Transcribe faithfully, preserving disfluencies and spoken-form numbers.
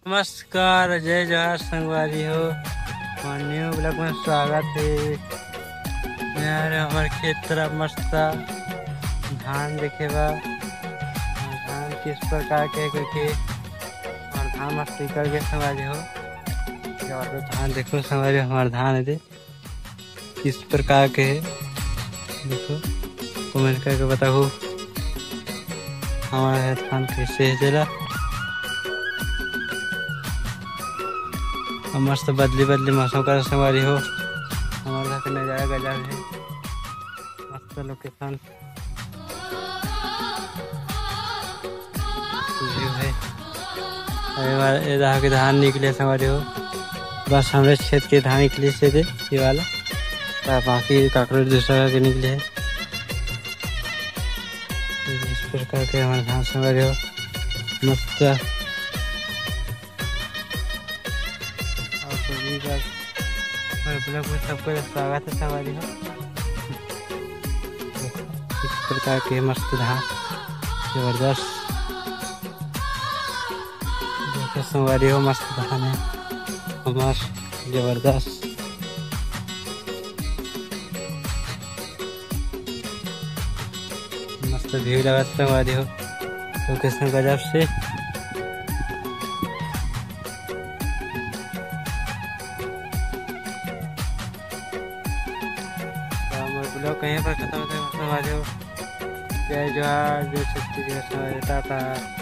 नमस्कार, जय जोहार संगवारी हो, मोर new vlog में स्वागत हे। यार, हमर खेत तरफ मस्त धान देखे बा, धान किस प्रकार के, क्योंकि हमर धान मस्त निकल गए संगवारी हो। और धान देखो संगवारी हो, हमर धान हे दे। किस प्रकार के हे, देखो, comment करके बताओ, हमर धान कैसे हे तेला। अब मस्त बदली बदली मौसम कर संगवारी हो, हमर घर के नजारा गजब हे, मस्त location। ये भाई, अरे वाह, ये दहा के धान निकले संगवारी हो, बस हमरे खेत के धान निकले से दे, ये वाला, बा-, बाकी काकरो दूसरा के निकले हे। इस प्रकार के हमारे धान संगवारी हो, मस्त। और सभी का और vlog में सबको स्वागत है संगवारी हो। इस प्रकार के मस्त धान, जबरदस्त। देखो संगवारी हो, मस्त धान है हमार, जबरदस्त। मस्त view लगत संगवारी हो, location गजब से। तो हमर vlog कहीं पर खत्म होता है संगवारी हो। जय जोहार, जय छत्तीसगढ़ संगवारी हो, टाटा।